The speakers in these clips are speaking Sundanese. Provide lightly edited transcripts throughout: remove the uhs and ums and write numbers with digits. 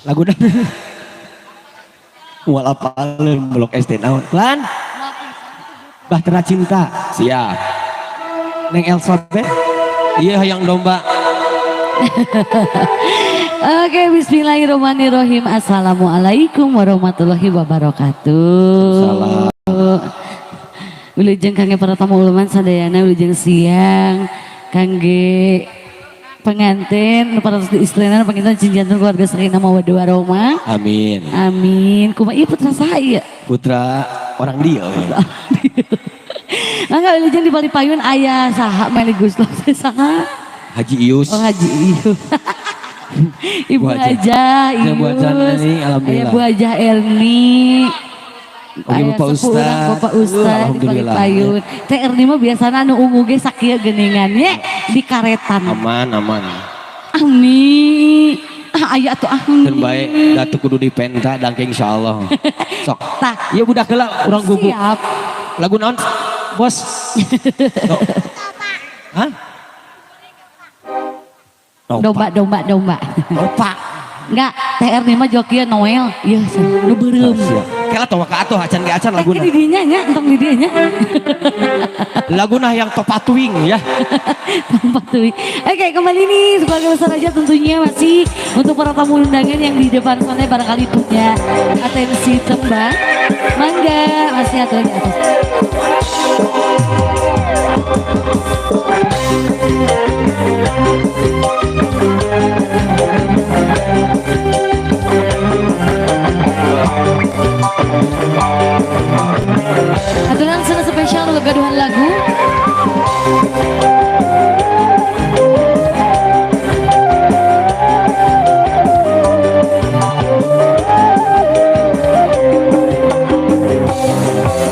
Lagu dah. Moal apaleun Blok SD naon. Lan. Bahtera Cinta. Siap. Neng Elsa be. Iya, hayang domba. Oke, bismillahirrahmanirrahim. Assalamualaikum warahmatullahi wabarakatuh. Salam. Wilujeng kangge para tamu uleman sadayana, wilujeng siang kangge pengantin para istrina, panginten cinjanten keluarga sakinah mawaddah warahmah. Amin. Amin. Kumaha ieu, putra saha ieu? Putra orang dia. We. Mangga wilujeng di balik payun aya saha, Meli Guslow saha? Haji Ius. Oh, Haji Ius. Ibu Bu Haja. Haja Ya, Bu Haja Ius. Erni, alhamdulillah. Aya Bu Haja Erni. Oke, Aya Bapak sepuh urang, Ustad. Bapak Ustad di balik Alhamdulillah. Payun. Teh Erni mah biasana anu ungu ge sakieu geuningan ye di karetan. Aman, aman. Amin. Ah, aya atuh amin. Dan baik, datu kudu dipenta dangke insyaallah. Sok. Tah. Iya, budak heula urang guguk. Siap. Lagu naon? Bos. Sok. Hah? Domba, domba, domba. Domba. Enggak, Teh Erni mah jokieu Noel. Iya, nu beureum. Siap. Kela tawa ka atuh acan ge acan Eh, laguna. di dinya nya, entong di dinya nya. Laguna yang topatuing ya. Tempat tuh. Oke, kembali nih sebagai besar aja tentunya masih untuk para tamu undangan yang di depan sana barangkali punya atensi tembang. Mangga, masih aturan di atas. Aturan sana spesial untuk gaduhan lagu.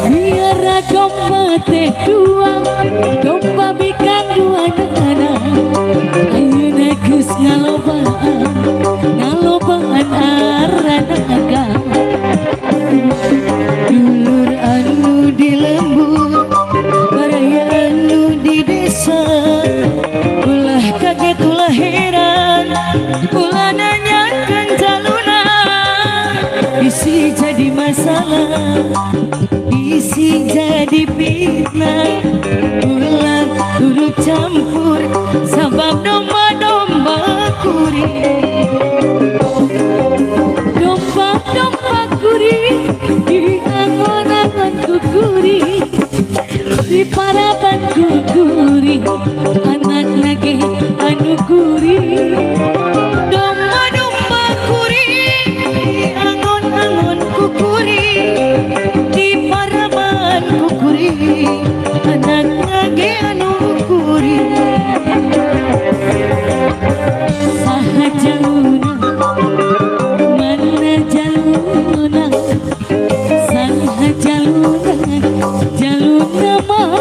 Miara domba teh dua, domba bikang dua nana. Ayeuna geus ngalobaan, ngalobaan aranaga. Dulur anu di lembur, baraya anu di desa, ulah kaget ulah heran, ulah nanyakeun jaluna. Bisi jadi masalah, bisi jadi fitnah, ulah turut campur sabab domba-domba kuring. Domba-domba kuring di angon-angon kukuring, di paraban kukuring, anak nage anu kuring. Domba-domba kuring di angon-angon kukuring, di paraban kukuring, anak nage anu kuring. Saha jaluna, mana jaluna, saha jaluna, jaluna mah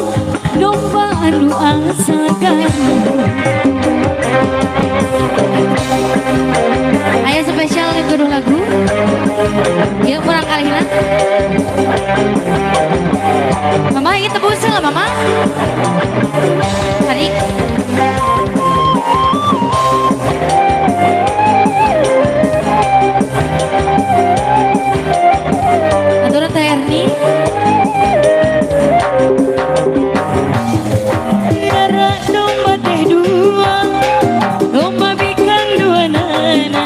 domba anu asal gaduh. Aya spesial gaduh lagu. Ya kurang kali lah. Mama ini tebus lah mama. Tarik. Aturan Teh Erni. Miara domba teh dua, domba bikang dua nana.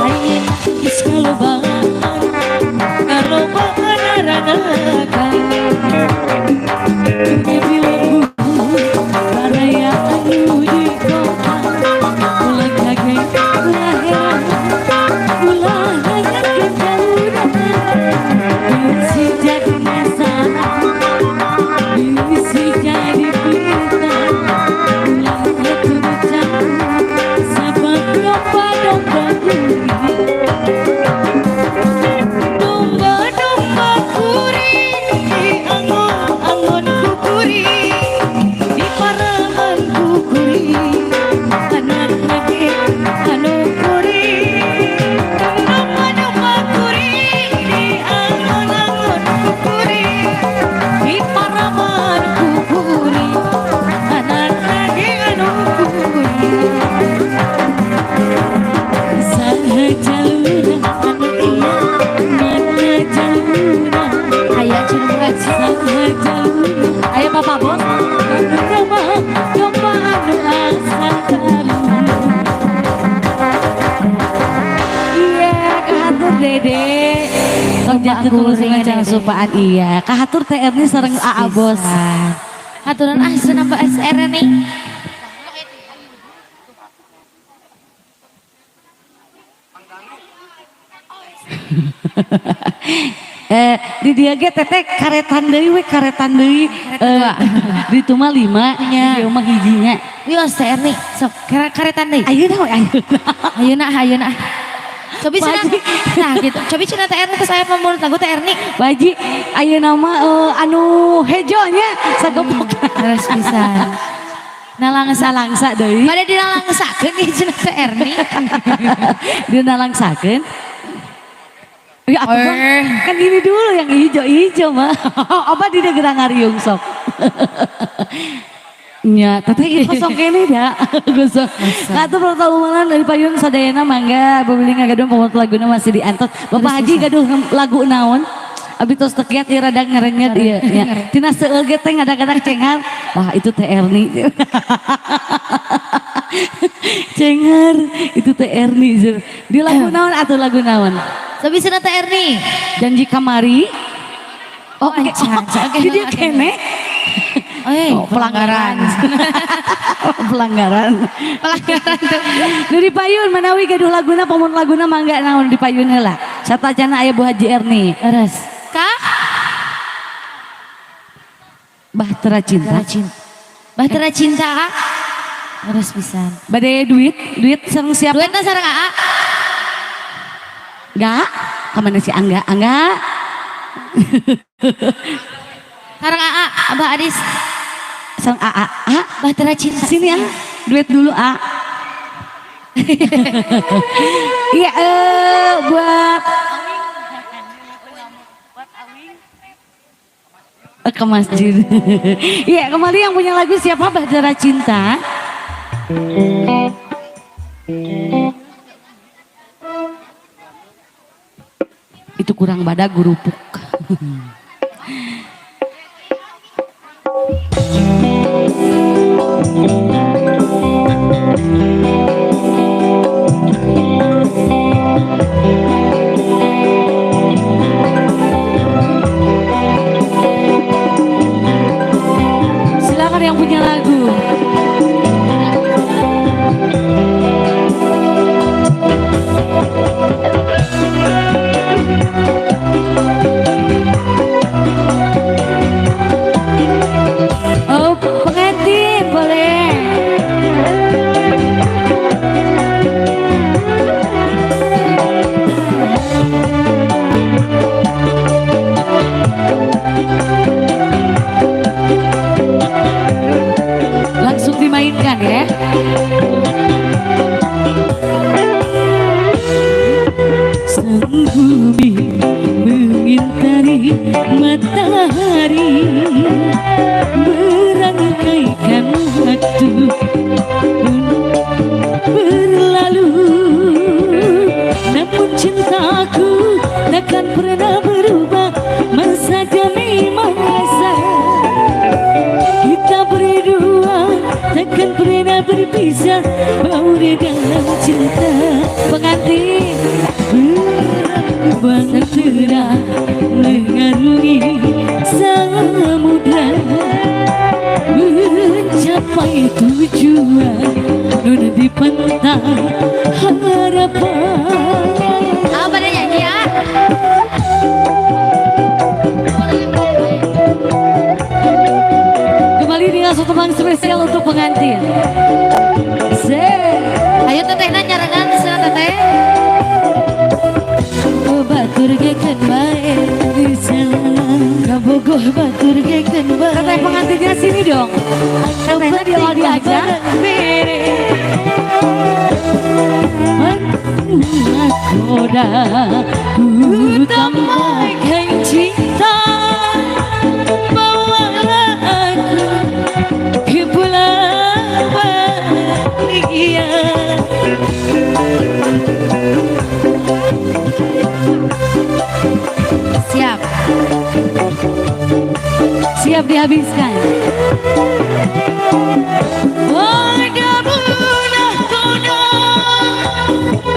Ayeuna geus kalobaan, kalobaan aranakan. Di lembur, baraya anu di kota, ulah kaget, ulah heran, ulah nanyakeun jaluna. Bisi jadi masalah, bisi jadi fitnah, ulah turut campur sabab domba-domba kuring. Dede. Tong jatuh kuring supaan iya. Kahatur Teh Erni sareng Aa Bos. Haturan ah senapa SR nih. Di dia ge teteh karetan deui we, karetan deui. Di itu mah 5 Nya. di dieu mah hijinya. Wios Teh Erni, sok karetan deui. Ayeuna we ayeuna. Ayeuna ayeuna. Cobi cenah. Pak Haji. Nah gitu. Cobi cenah Teh Erni terus aya pamurut lagu Teh Erni. Pak Haji, ayeuna mah anu hejo nya sagepok. Terus pisan. Nalangsa. Nalangsa deui. Bade dinalangsakeun ieu cenah Teh Erni. Dinalangsakeun. Ya, apa bang? Kan ini dulu yang hijau-hijau mah. Apa di gerang ngariung sok. Nya, teteh ieu kosong kene da. Kosong. Katur pertolongan dari payun sadayana mangga bebeli ngagaduh pamot laguna masih diantos. Bapak Haji gaduh lagu naon? Abi tos tekiat ieu rada ngerenyet ieu nya. Tina seueul ge teh ngadak-ngadak cengar. Wah, itu Teh Erni. Cengar, itu Teh Erni. Di lagu naon atau lagu naon? Sabi cenah Teh Erni. Janji kamari. Oh, oke. Anca, anca. Oke, Di dia oke. kene. Eh, Oh, pelanggaran. Pelanggaran. Pelanggaran tuh. Dari payun manawi gaduh laguna pamon laguna mangga naon di payun heula. Satacana aya Bu Haji Erni. Terus. Kak? Bahtera Cinta. Cinta. Bahtera Cinta, Kak. Terus pisan. Bade duit, duit sareng siapa? Duetna sareng Aa. Enggak. Kamana si Angga? Angga. Sareng Aa, Abah Adis. Sareng Aa. A. Bahtera Cinta. Sini ah. Duet dulu A. Iya, buat ke masjid. Iya, kembali yang punya lagu siapa? Bahtera Cinta. Itu kurang badak gurupuk. Silakan yang punya lagu. Oh, pengantin boleh. Langsung dimainkan ya. Sang bumi mengintari matahari, merangkaikan waktu pun berlalu. Namun cintaku takkan pernah berubah, masa demi masa. Kita berdua takkan pernah berpisah, baur dalam cinta. Pengantin bahtera mengarungi samudra, mencapai tujuan nun di pantai harapan. Apa pada nyanyi ya? Kembali dengan satu tembang spesial untuk pengantin. Ayo teteh nyarengan sana teteh. Batur gekeun bae kabogoh batur gekeun bae. Teteh pengantinnya sini dong. Tetehnya di awal diajak. Nakoda ku tambahkan cinta, bawalah aku ke pulau bahagia. Siap. Siap dihabiskan.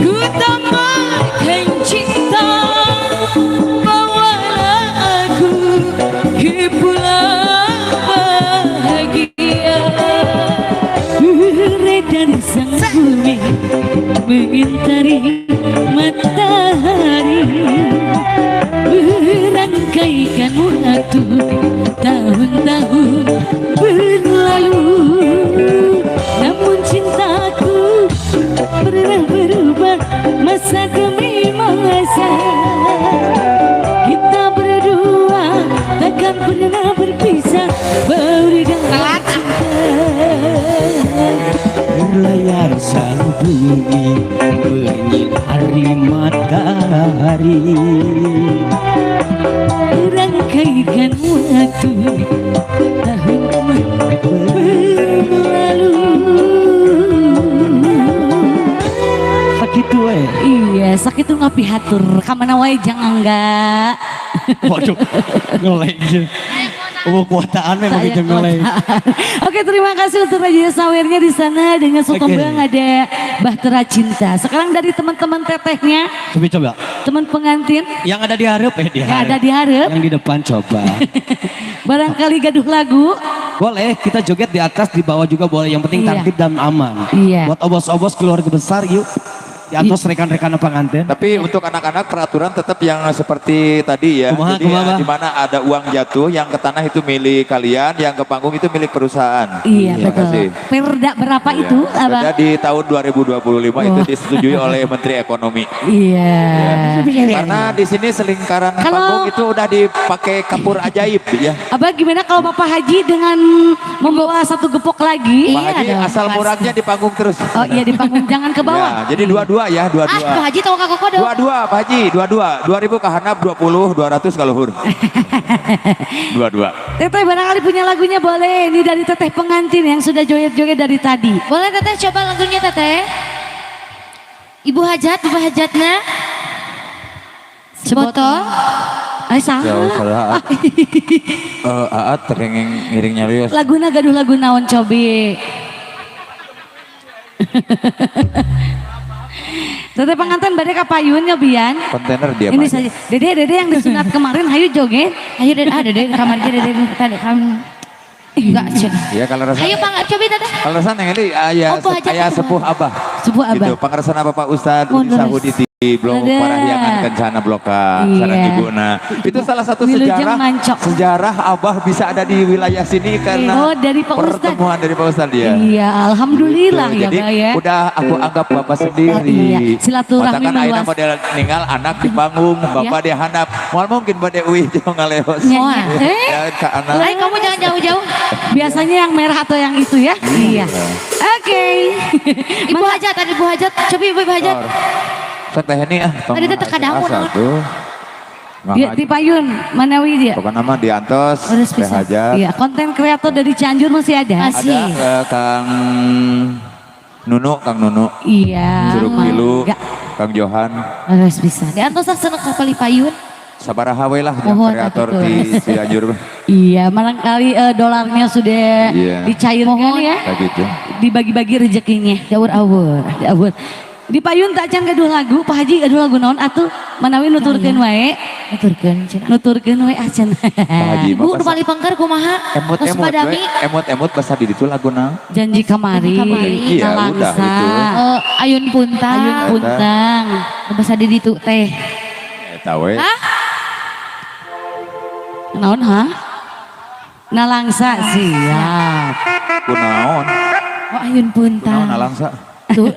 Ku tambahkan cinta. Mengitari matahari, merangkaikan waktu, tahun-tahun berlalu. Namun cintaku pernah berubah masa demi masa. Kita berdua takkan pernah berpisah, berdalam cinta. Berlayar sang bumi menyinari matahari, Rangkaikan waktu, tahun berlalu. Sakitu we. Iya, sakitu ngapihatur. Kamana wae jangan enggak. Waduh, ngoleng. Oh, kuotaan memang Saya gitu ngoleng. kuotaan. Oke, terima kasih untuk Raja Sawernya di sana dengan Sutombang ada Bahtera Cinta. Sekarang dari teman-teman tetehnya, Coba coba. Teman pengantin Yang ada di hareup eh di yang ada hareup. Di hareup, Yang di depan coba. Barangkali gaduh lagu. Boleh, kita joget di atas, di bawah juga boleh. Yang penting tertib dan aman. Buat obos-obos keluarga besar yuk. Di atas rekan-rekan pengantin. Tapi untuk anak-anak peraturan tetap yang seperti tadi ya. Kumaha, Jadi kumaha, ya, Bah? di mana ada uang jatuh, yang ke tanah itu milik kalian, yang ke panggung itu milik perusahaan. Iya, Terima betul. kasih. Perda berapa Iya. itu, Abang? Perda di tahun 2025 itu Wah. disetujui oleh Menteri Ekonomi. Iya. Karena di sini selingkaran panggung itu udah dipakai kapur ajaib ya. Abah, gimana kalau Bapak Haji dengan membawa satu gepok lagi? Pak Haji dong, asal pasti. muragnya di panggung terus. Oh iya, di panggung, jangan ke bawah. Ya, jadi dua-dua ya, dua-dua. Ah, Pak Haji tau kak koko dong. Dua-dua, Pak Haji, dua-dua. 2000 ke handap, 20, 200 ke luhur. Dua-dua. Teteh barangkali punya lagunya boleh. Ini dari teteh pengantin yang sudah joget-joget dari tadi. Boleh, Teteh, coba lagunya, Teteh. Ibu hajat, Ibu hajatnya. Sebotol. Ay, salah. Jauh salah. Eh, Aat terengeng ngiring nyarios. Laguna gaduh lagu naon cobi. Teteh pengantin bade ka payun nyobian. Kontainer dia Ini Pak. saja. Dede, Dede yang disunat kemarin hayu joget. Ayo Dede, ah Dede kamar aja Dede tadi kamu. Enggak, cen. Ya kalau rasa Ayo Pak, cobi Teteh. kalau rasa yang ini ayah Oh, Pak Hajat ayah itu. sepuh abah. Sepuh abah. Gitu, pangersana Bapak Ustad Mohon Udi Sahudi di Blok Ada. Parahyangan Kencana Bloka Iya. sareng ibuna. Itu salah satu Wilujeng sejarah mancok. sejarah abah bisa ada di wilayah sini karena Oh, dari Pak Ustad. pertemuan dari Pak Ustad ya. Iya, alhamdulillah Gitu. ya, Jadi Pak ya. udah aku anggap bapak sendiri. Iya, silaturahmi Matakan ayeuna meluas. model ninggal anak di panggung, bapak di handap. Moal mungkin bade uih jeung ngaleos. Moal. Eh, Ya ka anak. Ayo kamu jangan jauh-jauh. Biasanya yang merah atau yang itu ya? Iya. Oke. Ibu hajat, ada Ibu hajat. Cobi Ibu hajat. Sok teh ini ah. Tadi teh teu kadamu, Asa naon. tuh. Dia di payun, manawi dia. Pokoknya mah diantos, Terus teh bisa. hajat. Iya, konten kreator dari Cianjur masih ada. Masih. Ada Kang Nunu, Kang Nunu. Iya. Curug Tilu, Mangga. Kang Johan. Harus bisa. Di antos seneng kapal payun. Sabaraha we lah yang Mohon, kreator atuh. di Cianjur. Iya, barangkali dolarnya sudah dicairkan Mohon. ya. Kayak gitu. Dibagi-bagi rezekinya. Awur-awur. Awur. Di payun tak can gaduh lagu, Pak Haji gaduh lagu naon atuh? Manawi nuturkeun wae, Nuturkeun cenah. Nuturkeun wae ah cenah. Pak Haji Ibu mah nu paling pengker kumaha? emut-emut Terus we, padami. emut-emut bahasa di ditu lagu naon? Janji kamari, Janji kamari. Iya, udah nalangsa, itu. Ayun puntang. Ayun puntang. Bahasa di ditu teh. Eta we. Hah? Naon ha? Nalangsa siap. Kunaon? Oh, ayun puntang. Kunaon nalangsa? Tuh.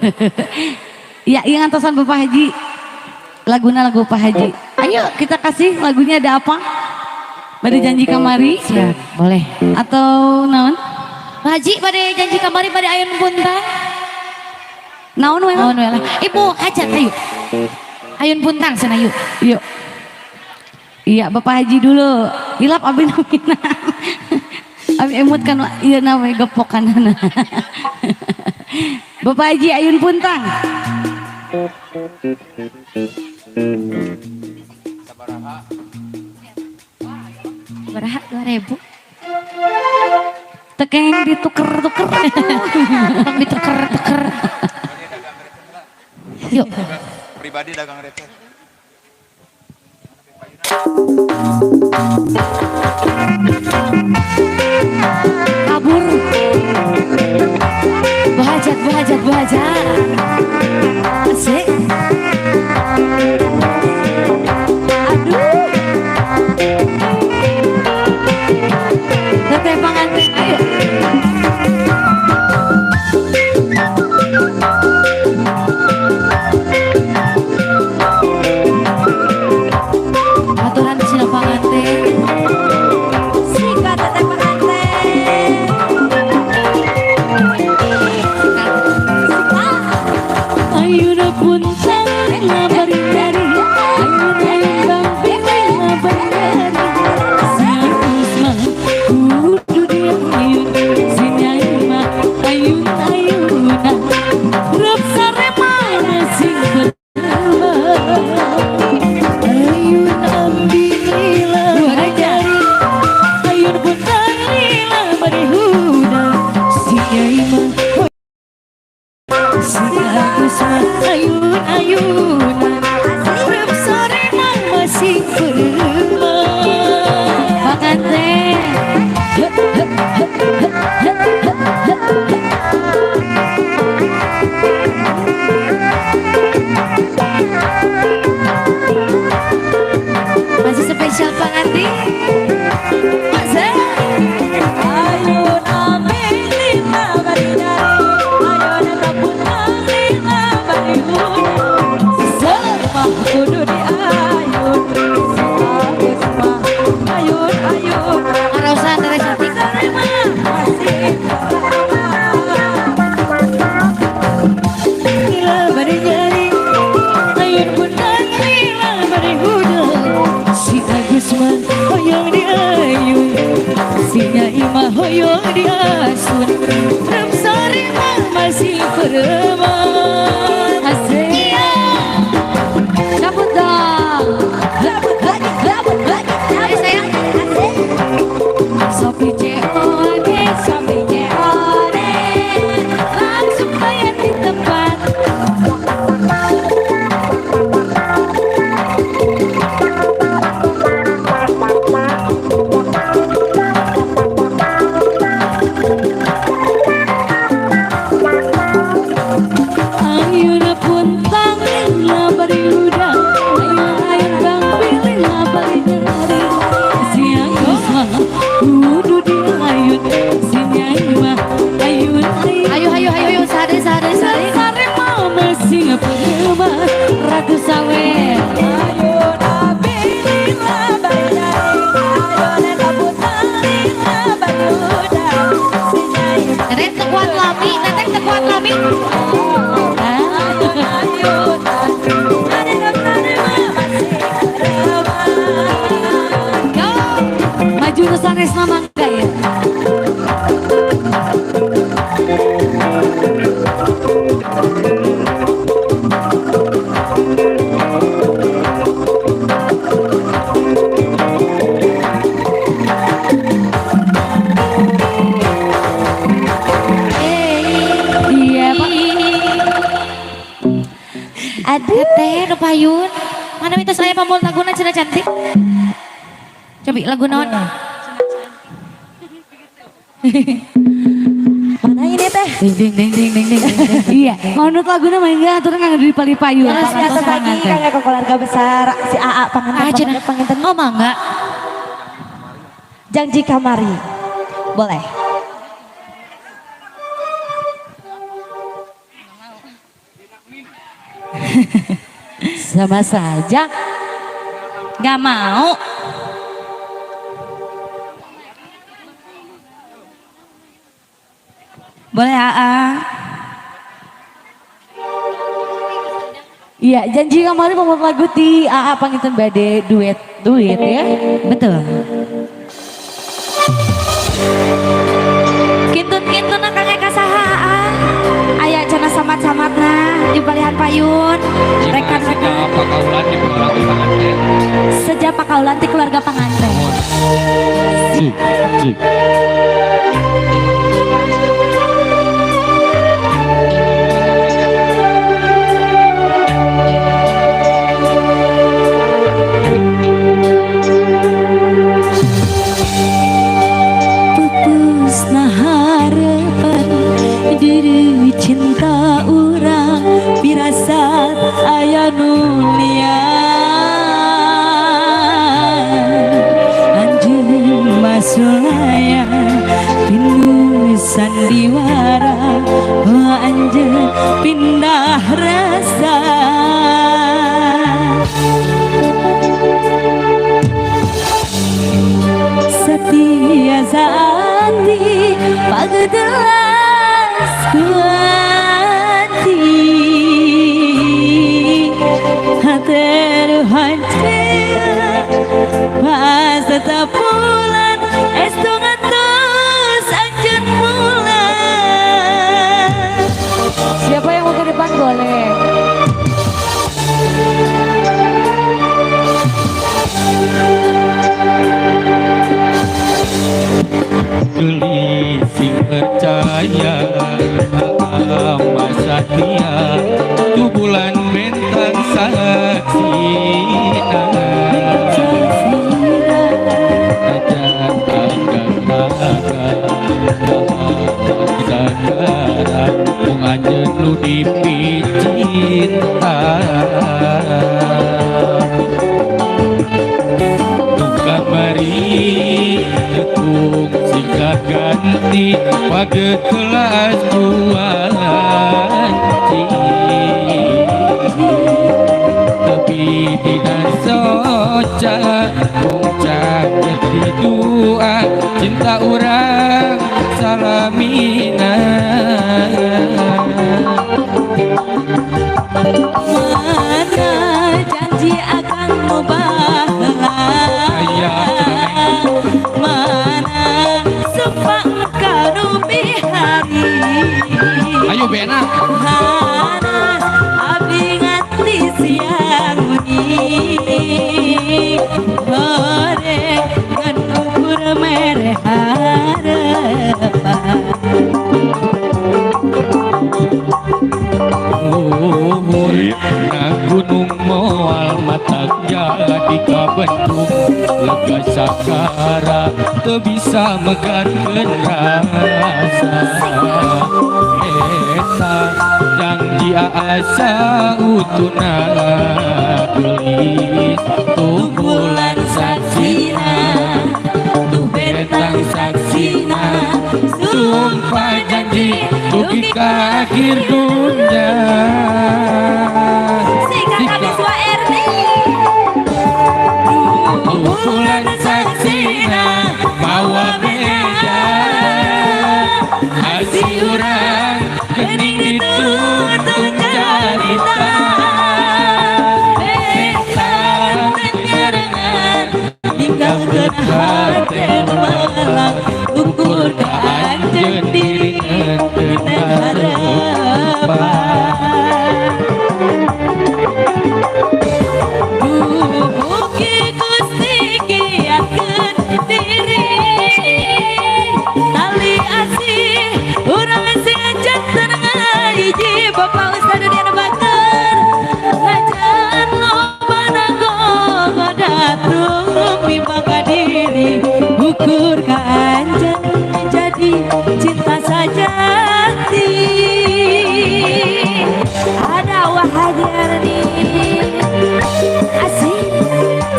Ya, yang antosan Bapak Haji. Laguna lagu Pak Haji. Ayo kita kasih lagunya ada apa? Pada janji kamari Siap, boleh. Atau naon? Pak Haji pada janji kamari pada ayun puntang. Naon we? Naon we lah. Ibu hajat ayo. Ayun puntang sana yuk. Yuk. Iya, Bapak Haji dulu. Hilap abi namina. Abi emut kan ieu na we gepokanana. Bapak Haji Ayun Puntang. Baraha 2000. Tekeng dituker-tuker. Tong dituker-tuker. Yuk. Pribadi dagang receh. Kabur. Bu hajat, bu hajat, bu hajat. Asik. Aduh. Teteh panganten, ayo. Aturan di sini panganten. Sikat teteh pengantin. Ayuna puntang ngabari dari, ayun ayun bang pilih ngabari dari. Si Agus mah kudu diayun, si Nyai mah ayun ayunan. Rep sarema masing berbang. Ayun ambi lila jari, ayun puntang lila bari hudang. Si Nyai mah si Agus mah ayun-ayunan. Rep sarema masing berbang. Panganten. Masih spesial panganten. Masa? Ayun ambil lima bari dari, ayun kapuntang lima bari hudang. Semah kudu diayun, si Agus mah ayun ayun. Karausan teteh cantik. Sarema masih berbang. Lila bari nyari, ayun puntang lila bari hudang. Si Agus mah hoyong diayun, si Nyai mah hoyong diasun. Rep sarema masih berbang. Asik. Cabut dong. Cabut lagi, cabut lagi, Ayo sayang. asik. Sopi COD, sopi COD, langsung bayar di tempat. Ayun puntang lila bari hudang, ayun ayun bang pilih bari nyari. Si Agus mah kudu diayun, si Nyai mah ayun ayun. Ayo ayo ayo ayo sare sare sare. Sare mah masih berubah Ratu Sawer. Ayun ambil lima bari dari, ayun kapuntang lima bari hudang. Si Nyai mah Teteh tekuat lami, teteh tekuat lami. ayun ayunan, ada sarema masih berbang. Go. Maju nu sanesna mangga ya. Iya, Pak. Aduh. Teteh nu payun. Mana minta saya pamul laguna cenah cantik. Coba lagu naon? Mana ini teh? Ding ding ding ding ding ding. Ding. Iya, manut laguna mangga aturan kanggo di pali payun. Terus atas lagi kanggo ke keluarga besar si AA panganten Ah, cenah. panganten Oh mangga. Janji kamari. Boleh. Sama saja. Gak mau. Boleh AA. Iya, janji kamari pamul lagu ti AA panginten bade duet duet ya. Betul. Kintun-kintun kang Eka saha AA. Aya cenah samat-samatna di balihan payun. Rekan-rekan Pakaulan di keluarga panganten. sejak pakaulan ti keluarga panganten. Cik, cik. Pupusna harapan diri cinta urang pirasa. Terhancil pas tetap bulan estu ngantos anjeun bulan. Siapa yang mau ke depan boleh. Geulis sing percaya ama satia tu bulan bentang saksina. Najan agak-agak mung anjeun nu dipicinta. Nu kamari tekung singkat ganti paget kelas kuanci. Tapi dina soca mung caket di dua cinta urang salamina. Mana janji akan mubahlah, mana sumpah kanu bihari. Ayo Bena. Hanas abdi nganti siang wengi hore ngan ukur mere harapan. Luhur na gunung moal matak jadi kabentung lega sakara teu bisa megarkeun rasa. Eta janji asa utuna geulis tuh bulan saksina tuh bentang saksina sumpah janji dugi ka akhir dunya. Singkat habis wa Erni. Bulan saksina mawa beja asih urang geuning dituntun carita. Bentang tenyerengan ninggalkeun hate melang ukur ka anjeun diri teu harapan. Duh mugi Gusti kiatkeun diri tali asih urang sing janten ngahiji. Bapak Ustad Dunia Bakar najan loba nagogoda tumi maka diri ukur ka anjeun jadi cinta sajati. Ada wahajar nih. Asik,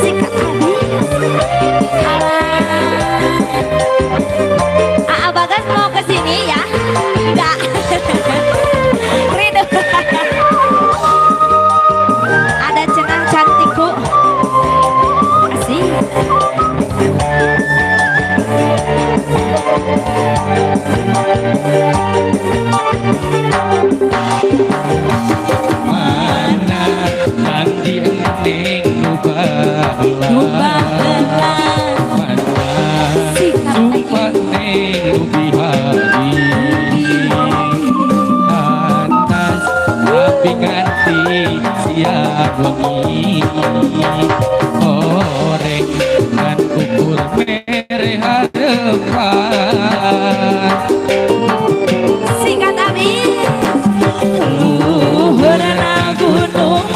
sikat habis. Alah. Aa Bagas mau ke sini ya? Enggak. Rindu. Ada cenah cantikku. Asik. Mana janji eneng nu baheula, mana sumpah neng nu bihari. Atas tapi nganti siang wengi horeng ngan ukur mere harapan. Singkat habis. Luhur na gunung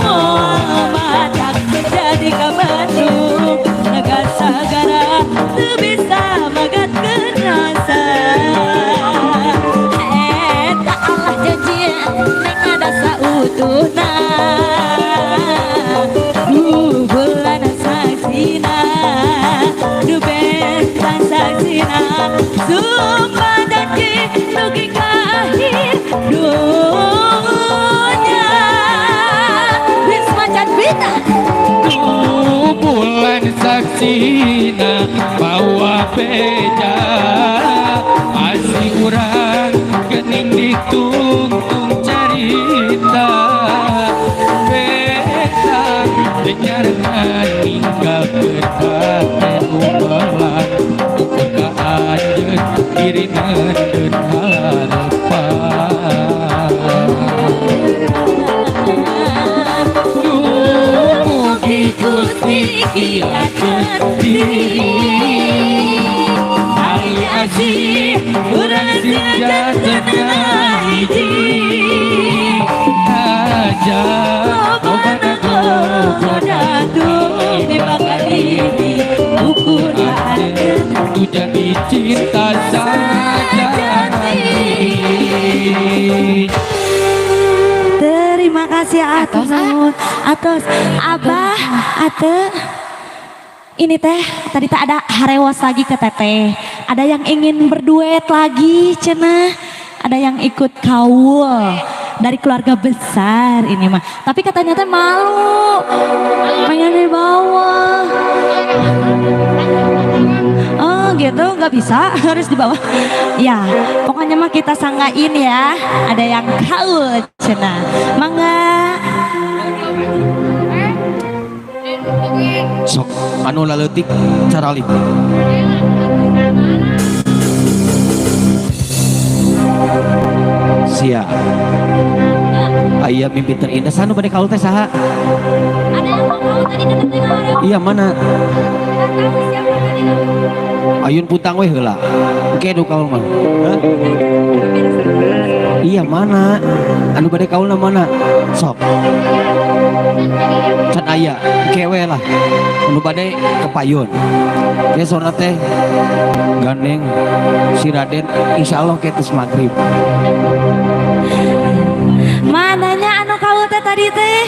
matak jadi ka Bandung naga sagara teu bisa magatkeun rasa. Eta Allah janji neng ada sautuhna. Duh bulan saksina duh bentang saksina sumpah janji dugi ka akhir dunya. Wisma Bita. Tuh bulan saksina bawa beja asih urang geuning ditungtung carita. Bentang Nyarengan ninggalkeun hate nu melang ukur ka anjeun diri neundeun harapan. Mugi Gusti kiakeun diri Ali asih urang sing janten hiji aja lobana gogoda Diri ukur anjeun tu jadi cinta sajati. Terima kasih atur nuhun. Atos Abah, Ate. Ini teh tadi tak ada harewas lagi ke teteh. Ada yang ingin berduet lagi cenah. Ada yang ikut kaul dari keluarga besar ini mah. Tapi katanya teh malu. Pengen di bawah. Oh gitu, nggak bisa, harus di bawah. Ya, pokoknya mah kita sanggain ya. Ada yang kaul cenah. Mangga. Sok anu laleutik caralik. Siap. Aya mimpi terindah sanu bade kaul teh saha? Ada yang mau kaul tadi ke teteh ngawarewos. Iya mana? Nggak tahu siapa tadi. Ayun puntang weh heula. Engke nu kaul mah. Hah? Iya mana? Anu bade kaulna mana? Sok. Can aya, engke we lah. Anu bade kepayun. Ge sona teh gandeng si Raden insyaallah ke tes maghrib. Mananya anu kaul teh tadi teh?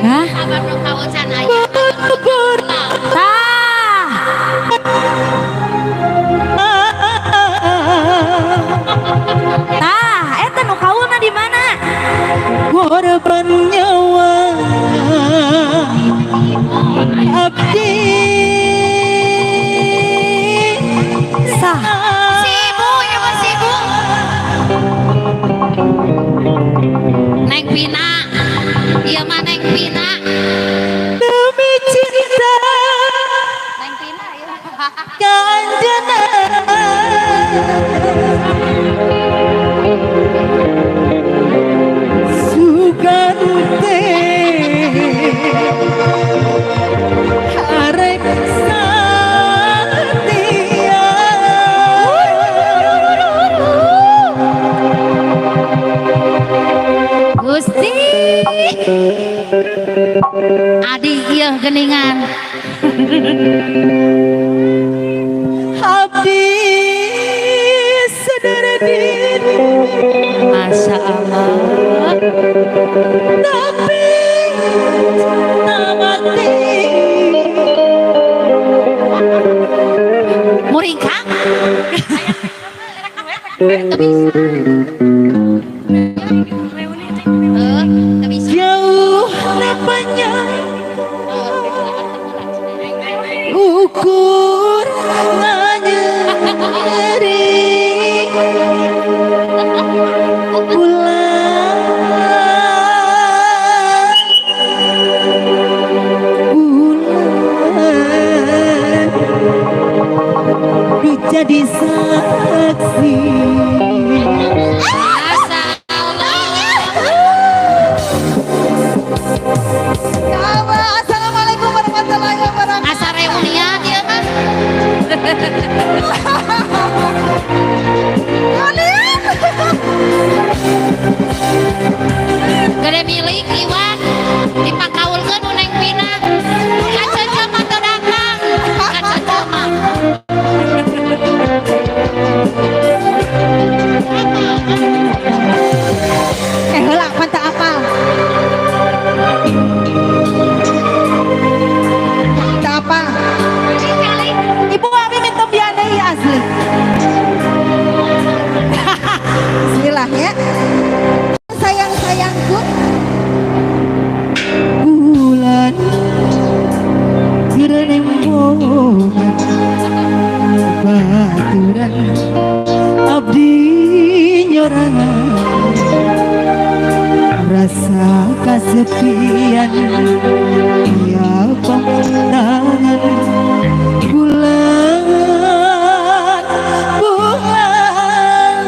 Hah? Tah. Tah, eta nu kaulna di mana? Korban nyawa abdi. Sah. Sibu, ya mah sibu. Neng Pina, iya mah Neng Pina. Demi cinta Neng Pina, iya. kanjena. Sugante arek satia. Gusti. Adi ieu geningan. Abdi sadar diri. Masya Allah. Tapi cinta mati. Muringkang. Teu bisa. Teu bisa. Jauh napanya ukur nganyeri bulan bulan jadi saksi. Masya Allah. Ya Allah, assalamualaikum warahmatullahi wabarakatuh. Asa reunian ieu mah. Gede milik Iwan dipakaulkeun nu Neng Pina. Kacecem mah teu datang. Kacecem mah. Heula pan teu apal. Teu apal. Ibu abi minta biadai asli. Bismillah ya. Sayang-sayangku. Aya kasepian, aya pamuntangan. Bulan, bulan,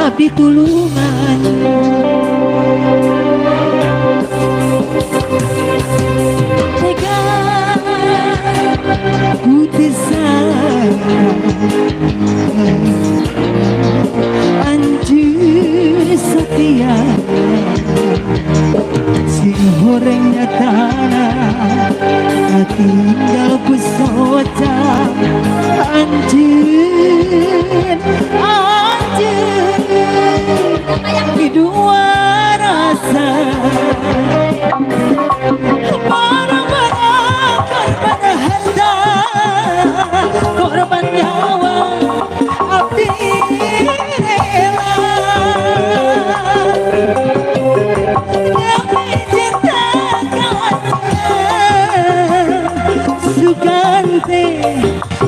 abdi tulungan. Tega putih anjir setia sing horeng nyatana tinggal pusoca anjir anjir di dua rasa barang-barang korban harta korban nyawa abdi rela demi cinta sugante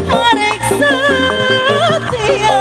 arek setia.